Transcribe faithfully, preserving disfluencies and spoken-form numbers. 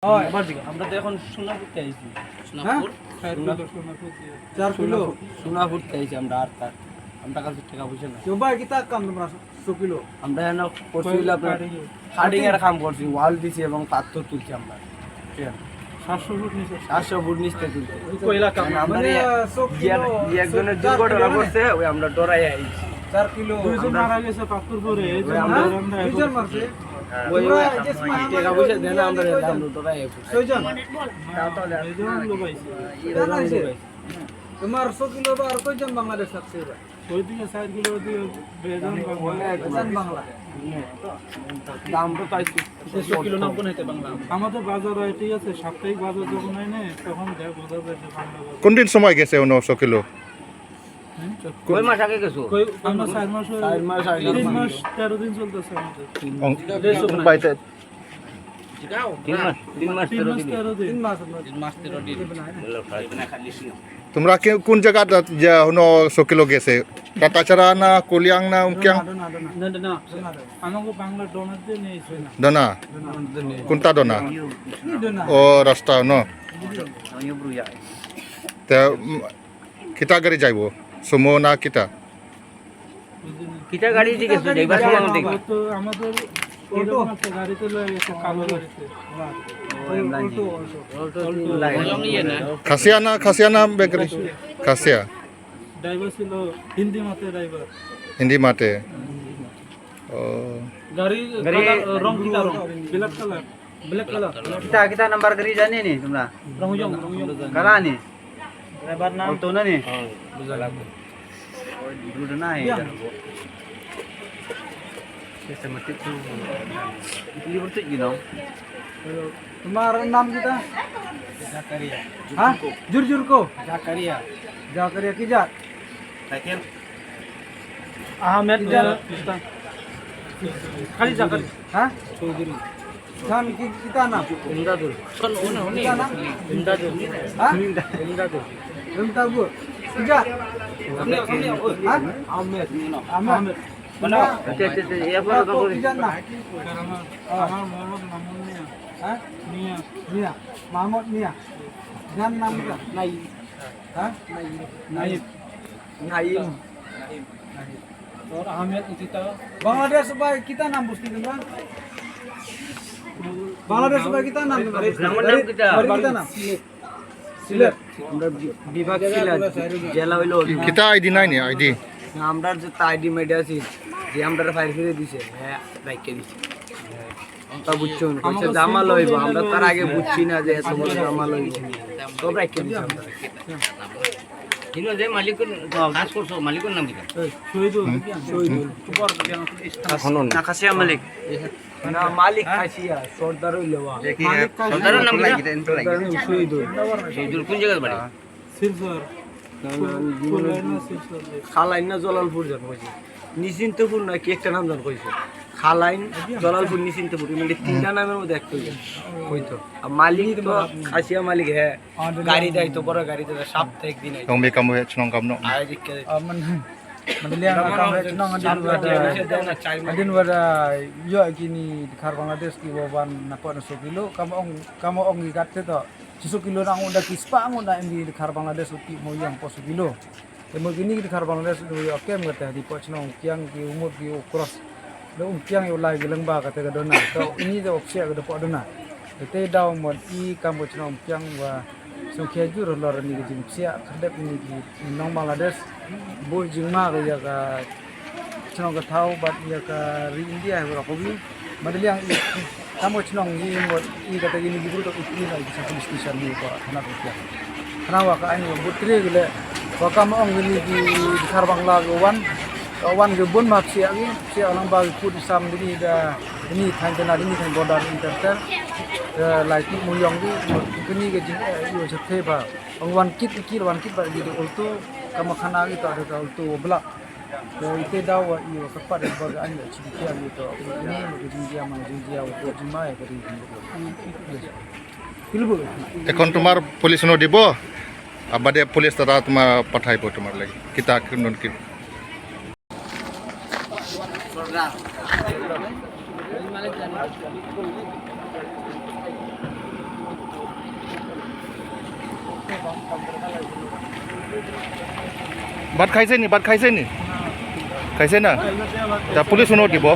হয়। আবার দিকে, আমরা তো এখন সোনাপুর থেকে আইছি। সোনাপুর? চার কিলো, সোনাপুর দিয়ে। চার কিলো। সোনাপুর, সোনাপুর থেকে আইছি আমরা, আর তার, আমরা কাছে টাকা পয়সা নাই। কেউ ভাই, কিতা কাম তোমরা ছ কিলো? আমরা এনে করছি হইলো আপনার কাটিং। কাটিং এর কাম করছি, ওয়াল দিছি এবং পাথর তুলছি আমরা। ঠিক আছে? সাতশো ফুট নিচে। সাতশো ফুট নিচে তুলছি। কয়লা কাম। মানে আমরা মানে, ইয়ে, আহ, ছ কিলো, ইয়ে একজনের ছ-, চার দুর্ঘটনা কিলো মানে? করছে, ওই আমরা ডরাই আইছি। চার কিলো। দুইজন আমরা মারা গেছে পাথর পরে, এই যে ওই আমরা আমরা দুইজন মারছে। ওই, তোমরা ওই, এই যে টাকা পয়সা দেন, আমরা, আমরা ডরাই আইছি। ছয়জন? না, বেজন লোক আইছে। বেজন লোক আইছে। তোমার ছ কিলো বা আর কয়জন বাংলাদেশ থাকছে এবার? ওইদিকে চার কিলো, ওইদিকে বেজন বাংলা। বেজন বাংলা। দাম তো পাইছি। ছ কিলো নাম কোন হইতে বাংলা? আমাদের বাজার হয়, ঠিক আছে, সাপ্তাহিক বাজার যখন হয় না, তখন দেখ বোঝা যায় যে বাংলা বাজার। কোন দিন সময় গেছে উনি ছ কিলো? হুম? কয় মাস আগে গেছো? কই, আমরা চার মাস হয়ে, চার মাস আগে। তিন মাস, তেরো দিন চলতেছে আমাদের। ও, দেড়শো বাইতে। তিন মাস, তিন মাস, তিন তেরো মাস, দিন। তেরো দিন। তিন মাস, তিন মাস, তেরো দিন। তোমরা কে-, কোন জায়গাত যে হনো ছ কিলো গেছে? কাটাছড়া না, কলিয়াং না, উমকিয়াং? না, না, না। না, না, না। আমাকে বাংলা ডোনার দিয়ে নিয়ে এসে না। ডোনা? ডোনা। কোনটা ডোনা? এই ডোনা। ও, রাস্তা, ন? তে, উম, কিতা গাড়ি যাইব? সুমো না কিতা? কিতা গাড়ি দিয়ে গেছে? যাইবার সময় আমাদের তো আমাদের অটো। এরকম একটা গাড়িতে লয়ে গেছে, কালো গাড়িতে। Auto, auto. অটো দিয়ে লয়ে গেছে। খাসিয়া না, খাসিয়া না বেকারি? খাসিয়া। ড্রাইভার ছিল হিন্দি মাতে ড্রাইভার। হিন্দি মাতে। ও। গাড়ি গাড়ি কালার, রং কিতা রং? Black colour. Black colour. কিতা, কিতা নাম্বার গাড়ি জানি নি তোমরা? রংজং, রংজং। কালা নি? ড্রাইভার নাম? অল্টো না নি? হ্যাঁ, বুঝলাম। ওই দুটো না, ইয়া। এটা। এটা মত একটু, ইডলি বলতে কি নাম? তোমার নাম কিতা? জাকারিয়া। হ্যাঁ? জুর জুর কো? জাকারিয়া। জাকারিয়া কি জাত? সাইকেল। আহমেদ কি জাত? খালি জাকারিয়া। হ্যাঁ? চৌধুরী। জান কি, কিতা নাম? ইমদাদুল। কিতা নাম? ইমদাদুল। হ্যাঁ? ইমদাদুল। ইমদাদুল। কি জাত? হ্যাঁ? আহমেদ। আহমেদ। আচ্ছা, আচ্ছা, আচ্ছা, এরপরে তো বলি। কি জাত নাম? আমার, আমার মোহাম্মদ মামুন মিয়া। হ্যাঁ? মিয়া। মিয়া। মোহাম্মদ মিয়া। জান নাম কিতা? নাই। হ্যাঁ? নাই। নাই। নাইম। নাইম। তোর আহমেদ উচিত। বাংলাদেশ ভাই কিতা নাম বসতি তোমরা? বাংলাদেশ ভাই কিতা নাম তোমরা? গ্রামের নাম কিতা? বাড়ি কিতা নাম? সিলেট। আমরা বি-, বিভাগ সিলেট, জেলা হইলো হবিগঞ্জ। কিতা আইডি নাই নি, আইডি? না, আমরা যে তা আইডি মেডি আছি, যে আমরা ফাইল ফিরে দিছে, হ্যাঁ, রাখিয়া দিছে। তা বুঝছো না? কইছে জামা লইব, আমরা তার আগে বুঝছি না যে এত বড় জামা লইব। সব রাখিয়া দিছে আমরা। ইনো যে মালিক কাজ করছো, মালিকর নাম কিতা? শহীদুল, শহীদুল। না, খাসিয়া মালিক। না, মালিক খাসিয়া, সর্দার হইলো বা। মালিক খাসিয়া। সর্দারের নাম কিতা? সর্দার হইলো শহীদুল। শহীদুল কোন জায়গার বাড়ি? শিলচর। না, না, আমি জীবনে খালাইন না শিলচর। খালাইন না জলালপুর জান কইছে। নিশ্চিন্তপুর না কি একটা নাম জান কইছে। খালাইন, জলালপুর, নিশ্চিন্তপুর। মানে তিনটা নামের মধ্যে একটা হইছে। হইতো। আর মালিক তো খাসিয়া মালিক, হ্যাঁ। গাড়ি দেয় তো, বড় গাড়ি দেয়, সাপ্তাহিক দিন আইতো। Kami kamu ya chnong kamno. আয় দেখে। আ, মানে, মানে, লিয়া আমরা কাম হয়েছে না, আমাদের সাপ্তাহিক দিন আইতো, চার মাস। Adin wada, yo, kini, khar Bangladesh ki wawan na po na so kilo, kamo ong, kamo ong i gatte to. Siso kilo na ang unda ki spa ang unda indi khar Bangladesh uti mo yang po so kilo. Te mo kini ki khar Bangladesh uti mo yang kem kate di po chnong kiang ki umur ki ukros. Le um kiang yo lai ki lengba kate ka dona. To ini de opsia ka de po dona. Te daw mo i kam po chnong kiang wa so kia jur lor ni ki jing psia kade ni ki nong Bangladesh. Bo jing ma ka ya ka Chnong ka thaw bad ya ka ri India he bro ko bi. Madaliang i, tamo chnong i mo i kata ini gibru to i na i sa police station ni ko thana ko kya. Thana wa ka ani wa butre gile. Wa kam ong ini di khar Bangla go wan. Ka wan ge bun map sia gi, sia lang ba put sam dini da ini thain tana dini thain border inter ter. Lai ti mu yong di ini ge jing i sa the ba. Ong wan kit ikil wan kit ba di ultu kama khana gi to ada ultu blak. Ko ite daw wa iyo kapat ba ga anya chimkia ni to. Ni mo jingjia mo jingjia wa ko jima ya kari. Pilbu. এখন তোমার পুলিশ ন দিব, বাদে পুলিশ তারা তোমার পাঠাইব তোমার লাগি। কিতা কি নুন কি। Program. ভাত খাইছে নি? ভাত খাইছে নি? খাইছে না? তা পুলিশ শুনো দিব।